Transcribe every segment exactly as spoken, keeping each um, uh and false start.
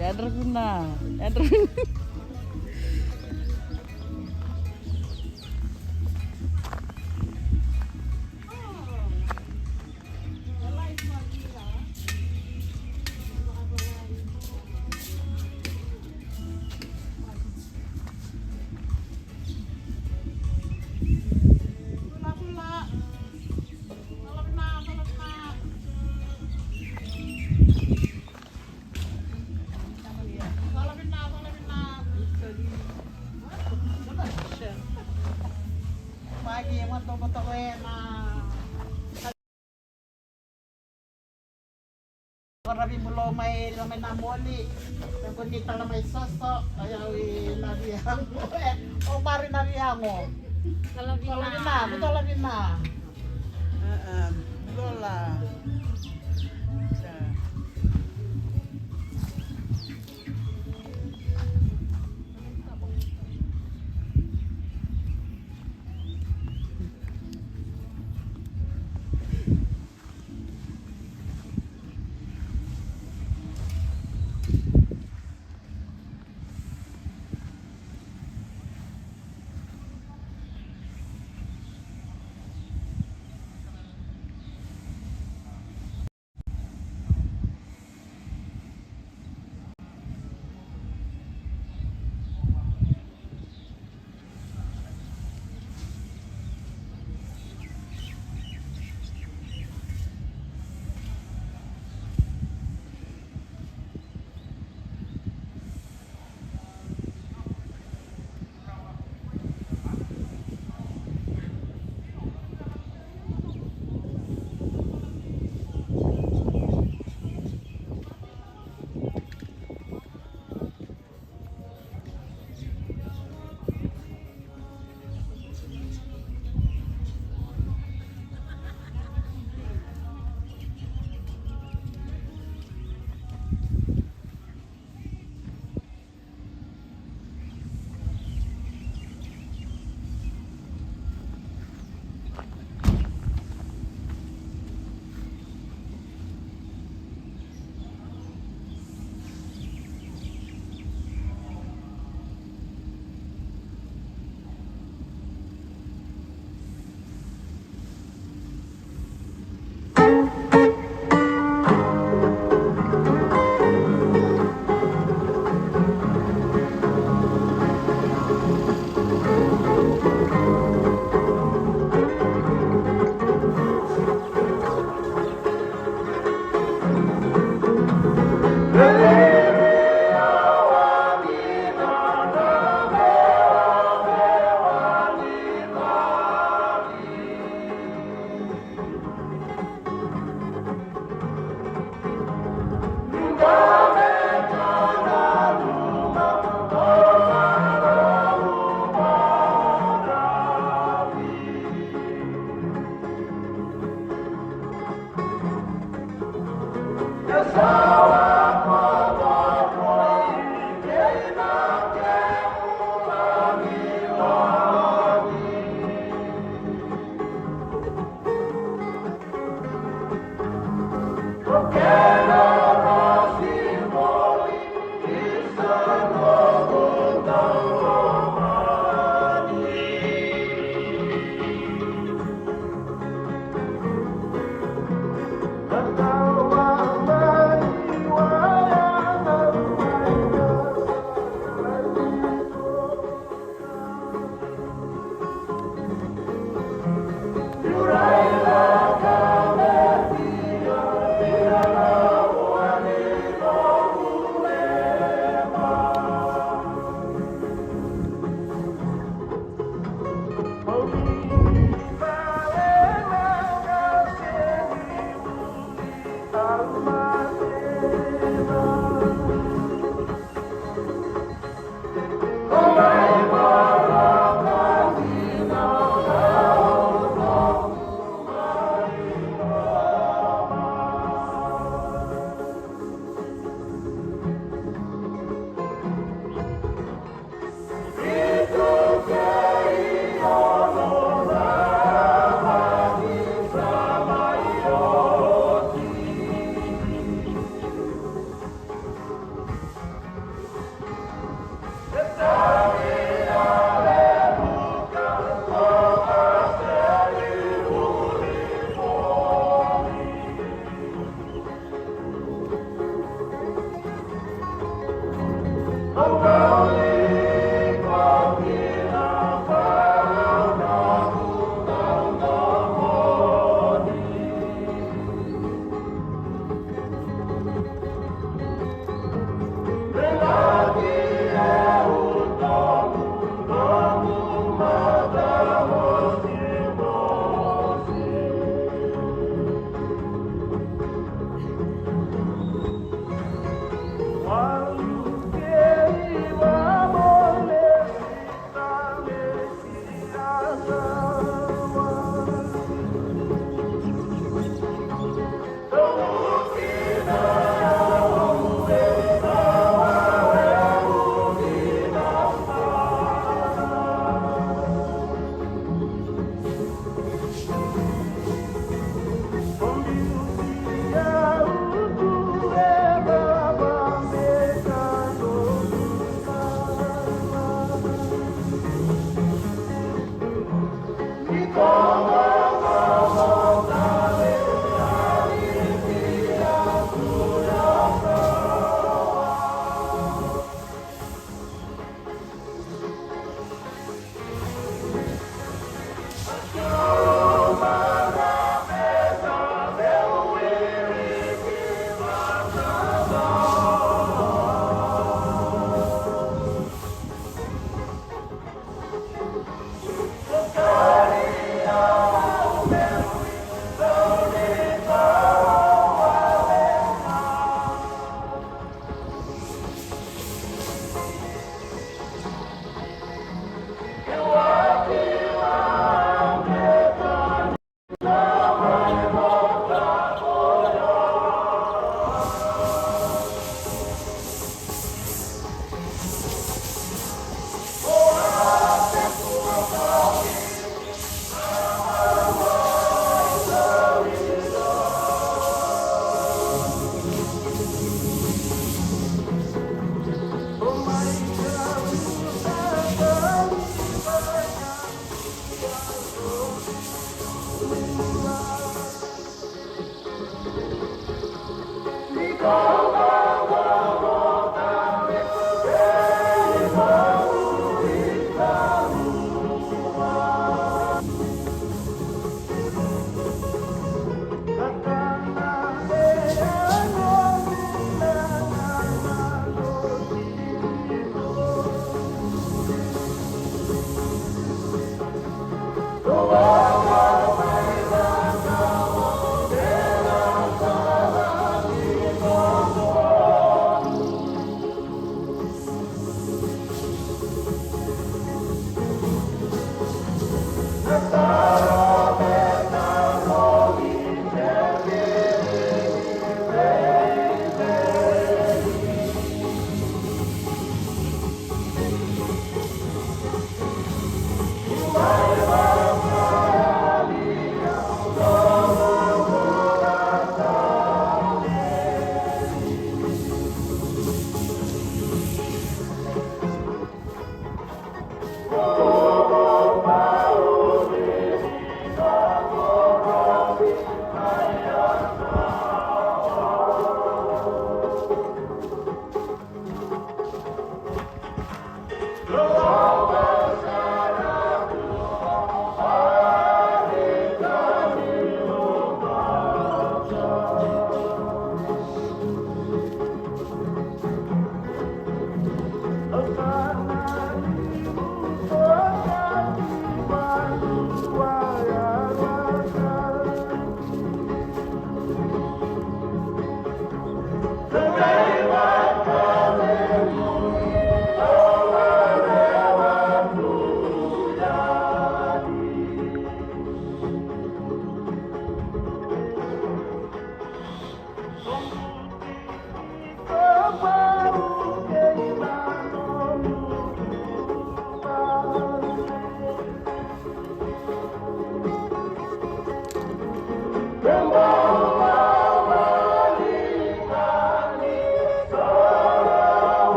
Yadra vinaka, yadra vinaka. Qaravi bulou mai, mai na moli. Qo ni tala mai soso, o yau i Naviago. O Mari Naviago. Tala vina. Tala vina, tala vina. Lola.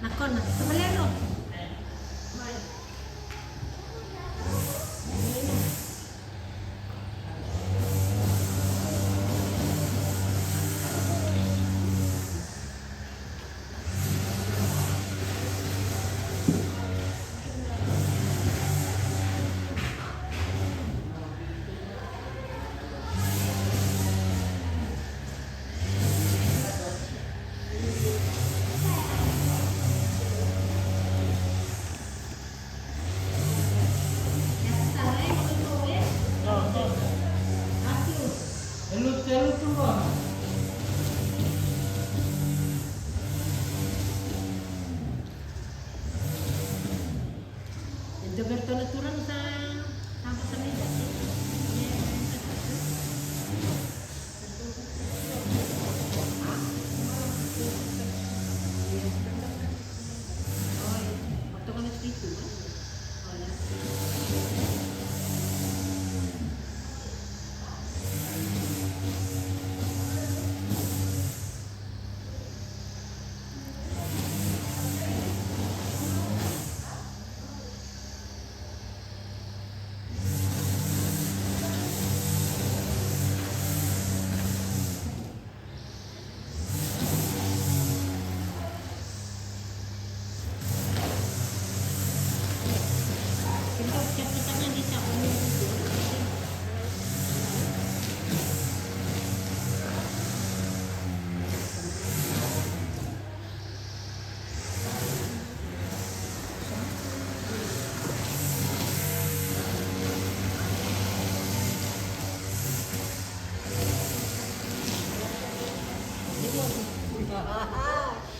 Na kona, sa valero. Mai. Turaga sa, sa vata mai cake.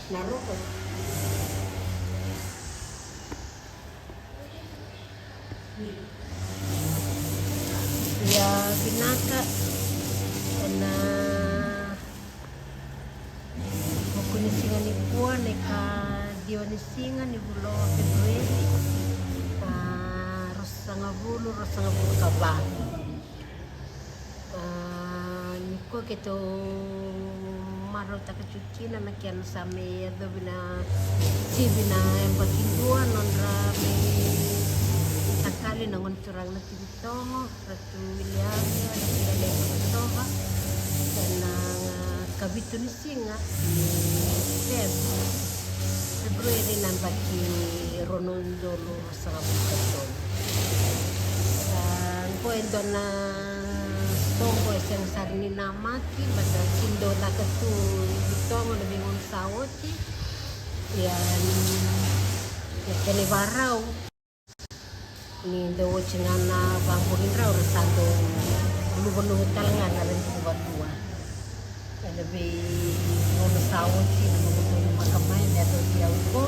Na roko. Ia vinaka ena vuku ni siga nikua, na ika ciwa ni siga ni vula o Feperueri, a, ruasagavulu, ruasagavulu ka va. A, nikua keitou marautaka tiko kina na kena sa mai yacovi na sivi na yabaki dua, nodra mai takali na gone turaga na Tui Vitogo, Ratu Wiliami, Ratu Lele Vakatova, ena kavitu ni siga ni Feb-, Feperueri na yabaki rua na udolu ruasagavulu ka tolu. A, qo e dua na soqo e sega sara ni namaki, baleta sa dau caka tu i Vitogo na veigauna sa oti. Ia, ni, ia kena ivarau ni dau oti ga na vaqori drau, ra sa dau luvaluva tale ga na raici vadua. Ena veigauna sa oti, na noqu dau numaka mai me yacova au qo,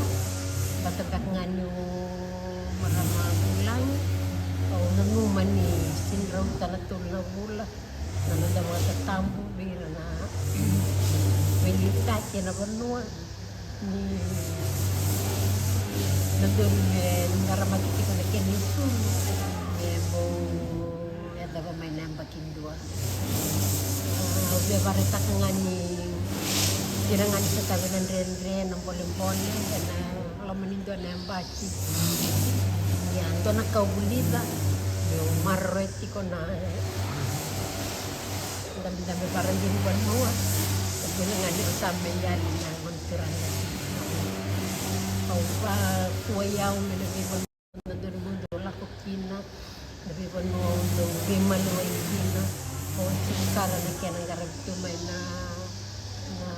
vata beka ga niu marama vulagi. Au nanuma ni sega ni rauta na tolu na vula na noda vakatatabu vei ira na veiliutaki ena vanua, ni dodonu me daramaki tiko na kena isulu me bau yacova mai na yabaki dua. A, au via vakaraitaka ga ni dina ga ni sotavi na dredre, na bolebole ena loma ni dua na yabaki. Ia, dua na ka au vulica, meu maroroya tiko na dabedabe vakaradini vanua. Dina ga ni ra sa mai yali na gone turaga. Au vakuwai au mai na veivanua dodonu meu dau lako kina, na veivanua au dau veimaliwai kina. Au tiko sara na kena qaravi tu mai na, na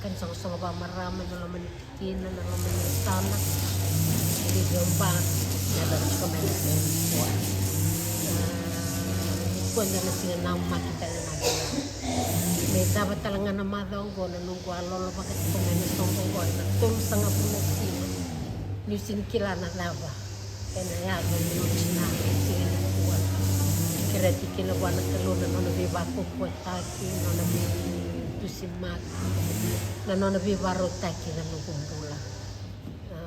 kena soqosoqo vakamarama ena loma ni tikina, na loma ni yasana. Ni dau ba, na dau tiko mai na kena kua. A, nikua dua na siga namaki tale ga vei au. Me cava tale ga na macawa oqo, na noqu a lolovaka tiko mai na soqo oqo ena tolusagavulu na siga. Niu sega ni kila na cava ena yaco ni oti na siga nikua. Kerea tiko kina vua na Kalou na nona veivakaukauwataki, na nona veitusimaki, na nona veivakarautaki na noqu bula. A,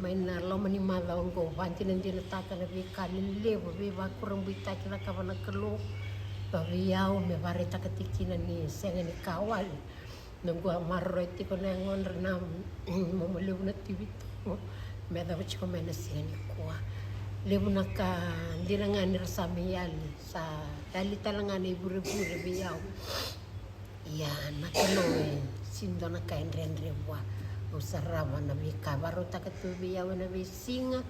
mai na loma ni macawa oqo, vakadinadinataka na veika lelevu, veivakurabuitaki e cakava na Kalou vei au, me vakaraitaka tiko kina ni sega ni ka wale. Noqu a maroroya tiko na yagodra na momo levu na Tui Vitogo me yacova tiko mai na siga nikua. Levu na ka, dina ga ni ra sa mai yali, sa yali tale ga na ivurevure vei au. Ia, na Kalou e sega ni dua na ka e dredre vua. Au sarava na veika e vakarautaka tu vei au ena veisiga.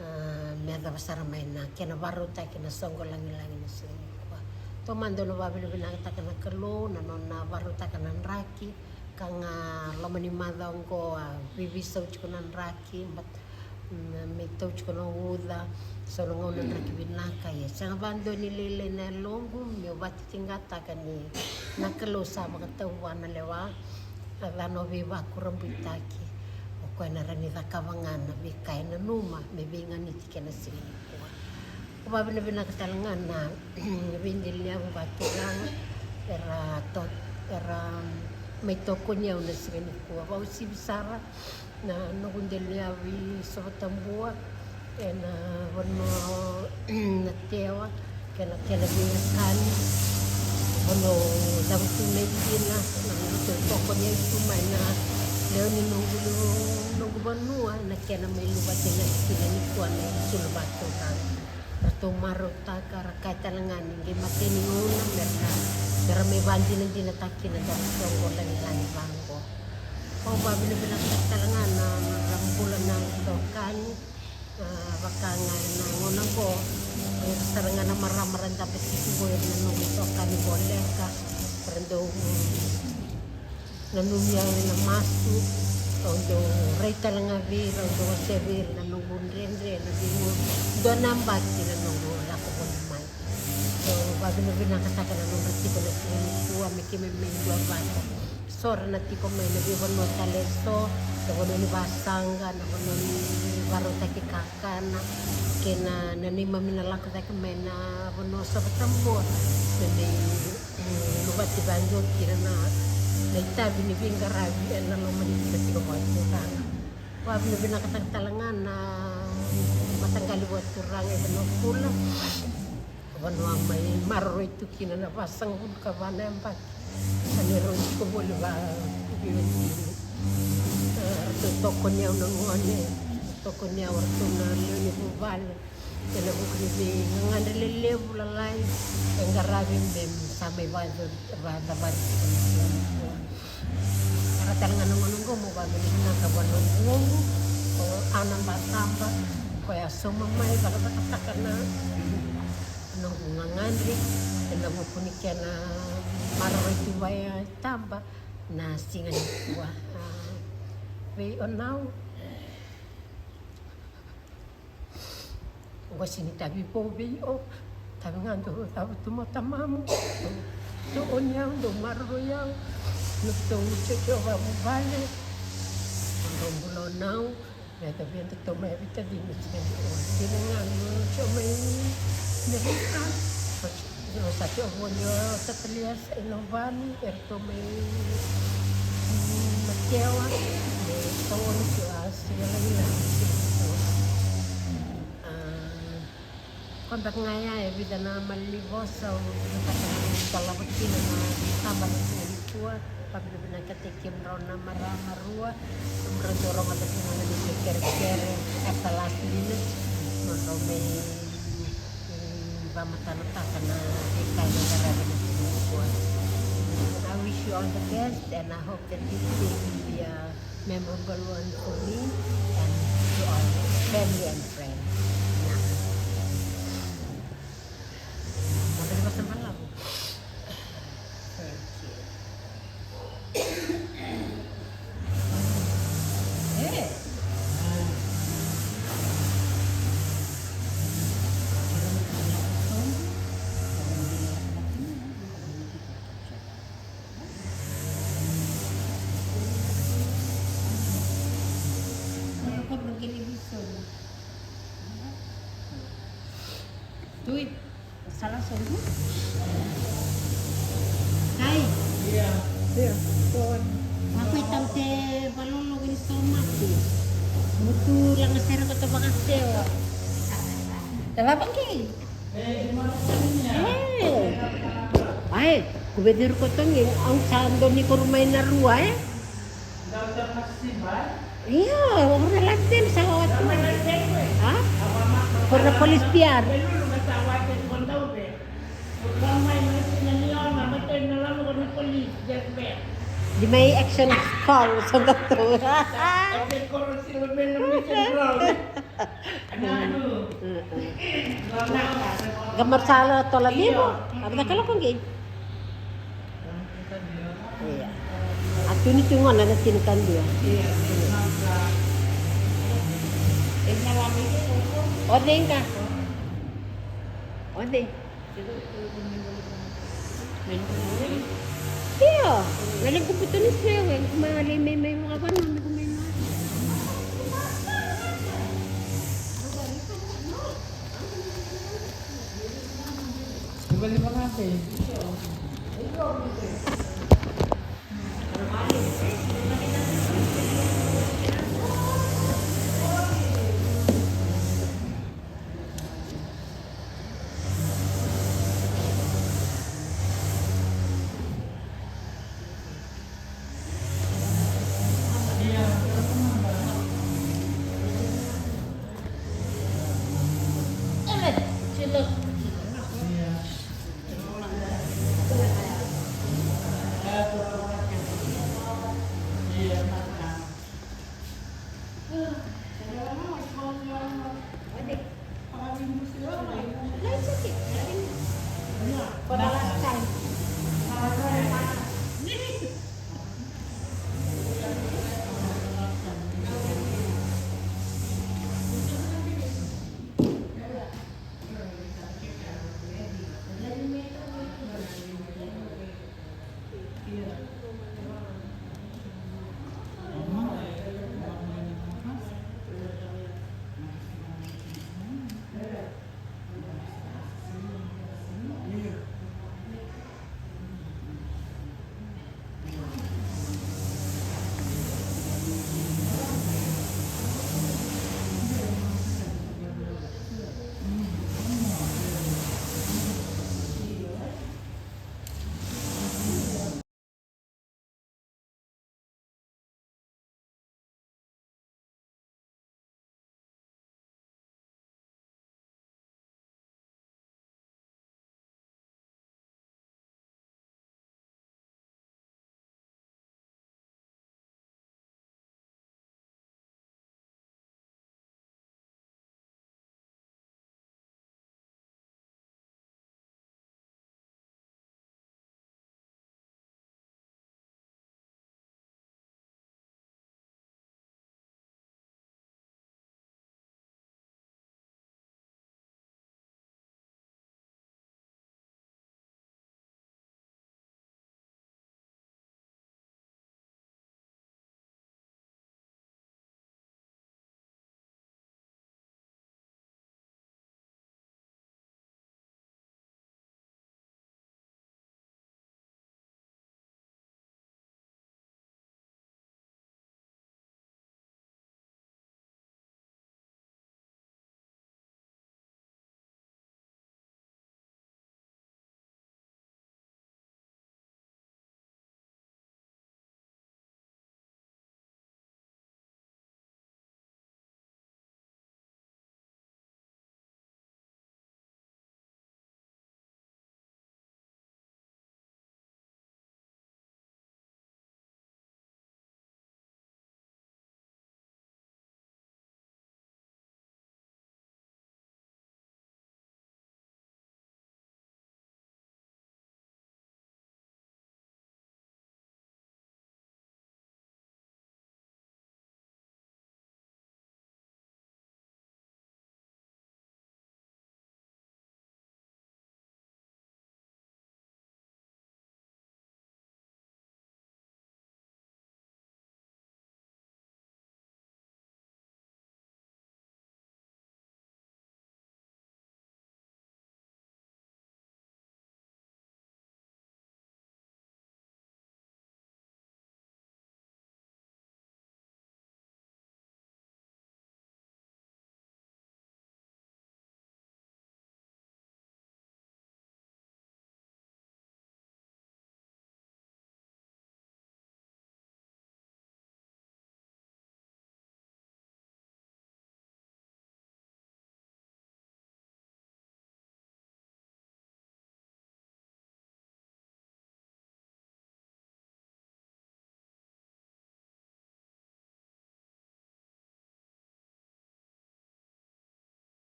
A, me yacova sara mai na kena vakarautaki na soqo lagilagi na siga nikua. Taumada au na vakavinavinakataka na Kalou na nona vakarautaka na draki, ka ga loma ni macawa oqo a veiveisau tiko na draki, but, mm, me tau tiko na uca, sau na gauna draki vinaka. Ia, sega vakadua ni lailai na yaloqu meu vakatitiqataka ni na Kalou sa vakatau vua na lewa. A, yacana o veivakurabuitaki. O Koya na rawa ni cakava ga na veika e nanuma me veiganiti kei na siga nikua. Au vakavinavinaka tale ga na veidelaniyavu vakaturaga era to, era mai tokoni au na siga nikua. Vakauasivi sara na noqu delaniyavu i Sovatabua, ena vanua na Tewa kei na kena veiwekani. Vanua au cavutu mai kina, na noqu tokoni au tu mai na lewe ni noqu, noqu vanua, na kena mai luvati na siga nikua na isulu vakaturaga. Ratou marautaka, ra kaya tale ga ni qai matai ni gauna me ra, me ra mai vakadinadinataka kina na dara soqo lagilagi vaqo. Au vakavinavinakataka tale ga na nodra bula na itokani. A, vaka ga ena gauna oqo, o ira sara ga na marama ra dabe tiko qo, ira na noqu itokani voleka, ra dau nanumi au ena masu. Au dau rai tale ga vei ira, au dau wasea vei ira na noqu dredre, na veigauna, dua na yabaki na noqu lako voli mai. Au vakavinavinakataka na nodra tiko na siga nikua me keimami mai duavata. So ra na tiko mai na veivanua tale eso, na vanua ni vasaqa, na vanua ni varautaki kakana, kei na, na neimami na lako cake mai na vanua Sovatabua, me mai, mm, luvati vaqo kina na, na itavi ni veiqaravi ena loma ni tikotiko vakaturaga. Vakavinavinakataka tale ga na mataqali vakaturaga e Vanuakula. Vanua mai maroroi tu kina na vasagavulu ka va na yabaki. Sa neirau tiko voli vakabibi. Ratou tokoni au na gone, tokoni au ratou na lewe ni vuvale. Ena vuku ni veigagadre lelevu lalai e qaravi me sa mai vakacavari tiko na siga nikua. Sara tale ga na gauna oqo meu vakavinavinaka vua na noqu oqo, o Ana Bataba, koya a sauma mai vakavakataka na noqu gagadre ena vuku ni kena maroroi tu vaya i Taba na siga nikua. A, vei Onau. Oqo sega ni tavi vou vei o. Tavi ga dou cavutu mai o tamamu. Dou oni au, dou maroroi au. Dou tiko vakavuvale. Dou bula Onau. Me tavi dou mai vei tavi ni sega ni o. Sega ga dou mai Merika. Dou sa tiko voli o Satalias. E Lovani, eratou mai Makewa, me tauri tu a siga lagilagi. A, ko beka ga ya e vica na malanivosa au vinakata na dolava kina na taba na siga nikua. Vakavinavinakataki kemudrau na marama rua, kemudratou rogoca tiko na noqu kerekere at the last minute. Mo drau mai vamatanataka na veika ena qaravi ena siga nikua. I wish you all the best and I hope that this day will be a memorable one for me and to all family and friends. Na. Mo drau mai vakasamalavo. Thank you. Tui. Sala solu. Kai. Ia, ia, ko. Aku e tau te valolo ni tomate. Mutu langa sere ko to vakasewa. Te vavaki. E. Ai, ku vecuru ko tongi, au sa doni ko rumai na rua, e? Io, ora la tena sa wati. Ha? Ora polis piar. Di mai action call sa datou. Ga marsala tola limo. Ava da kala ko gei. Ia. A tuni tu gona na tini ka dua. Ode ga. Ode. Io. Na le kuputu ni sewe. Kuma le me me wa ba no me me.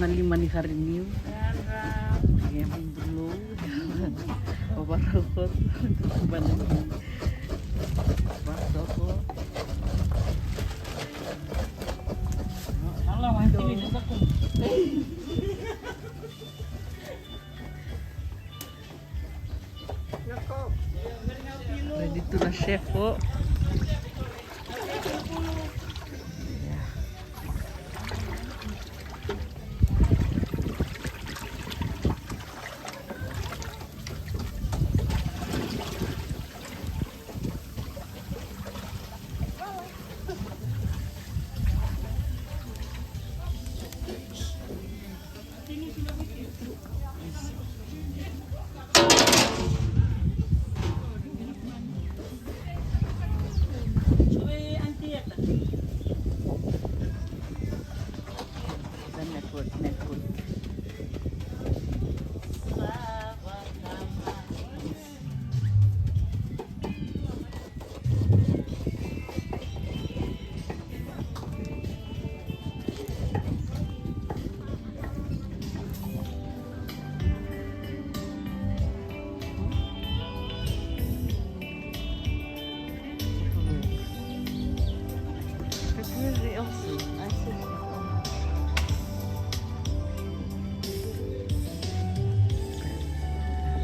Na lima ni kariniu. Ia, bulou. O varau koto. Bana ni vasoko. Ready tu na chef o.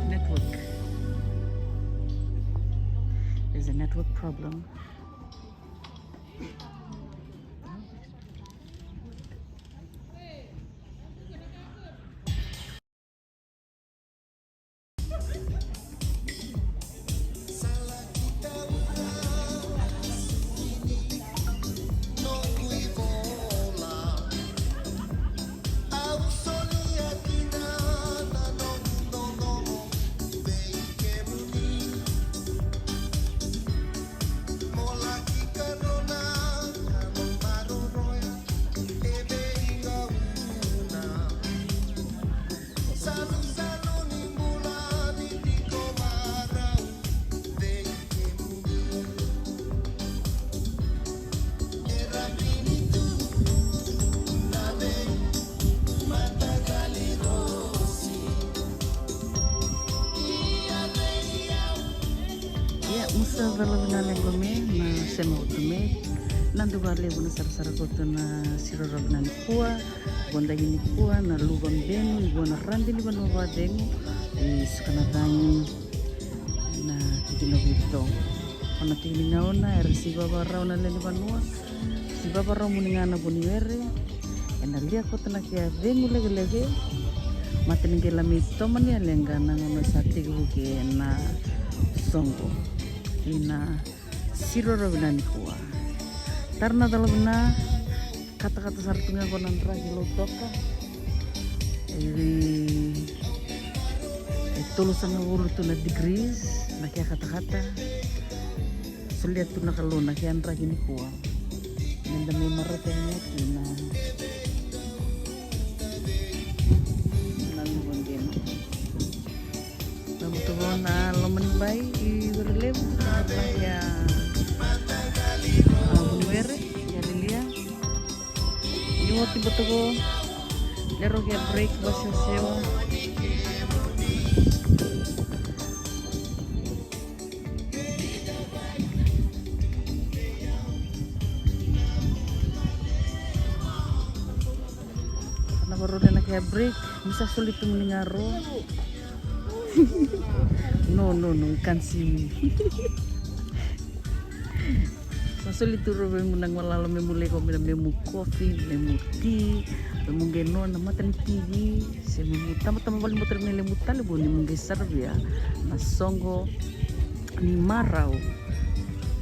Network. There's a network problem. Ia, musa cala vinaka leqo me na sema utu me na duva levu na sarasara koto na siroro vinaka nikua. Vodaki nikua na luva benu i vo na rabi ni vanua vacegu i Sukanacagi na tikina Vito. O na tiki ni gauna era si vavarau na lewe ni vanua, si vavarau muni ga na vuniwere. Ena lia koto na kea cegu lekeleke. Mata ni qai la mai tomani a leqa na gauna sa tekivu ke na soqo ina siroro vinaka nikua. Tara na cala vinaka. Katakata sara tu ga qo na draki Lautoka. E, e tolusagavulu tu na degrees na kea katakata. Solia tu na Kalou na kea draki nikua. Meda mai marautaka ga kina na luva benu. Vabutako na loma ni bai i Werelevu, na bai a, a, Vuniwere, ia lialia. Ni oti butako, lero ke break, vasewasewa. Na varau na kea break, ni sa soli tu muni ga ro. No, no, no, you can't see me. Sa soli tu ro vei mu na galala me mu lako me na me mu coffee, me mu tea, me mu qai no na mata ni T V, se me mu tamatama vale ni botolo me levu tale vo ni mu qai saravia na soqo ni marau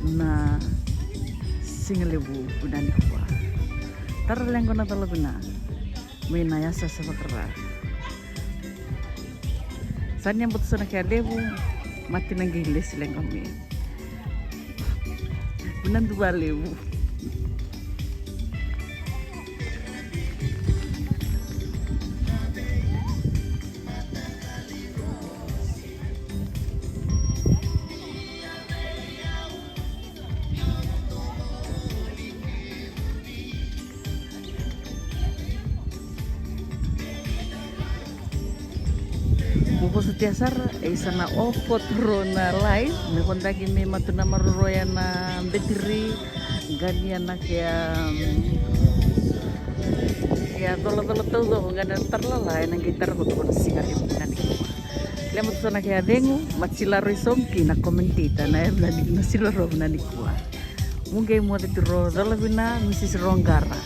na siga levu vinaka nikua. Tara leqo na cala vinaka. Mai na yasa sa vakara. Sa ni a bota sa na kea levu, mata na qai lesi leqa me. Vinaka duva levu. Vosa tia sara, e isa na ofot ro na live, me kodaki me matu na maroroya na betiri, gania na kea, kea colacola taucoko, gania na taralala, ena qai tara koto ko na siga e vinani kua. Lema tu so na kea cegu, matsila roi somu ki na commentator, na e vinani, na sila ro vinani kua. Mu qai moce tu ro cola vina, Mrs Rogara.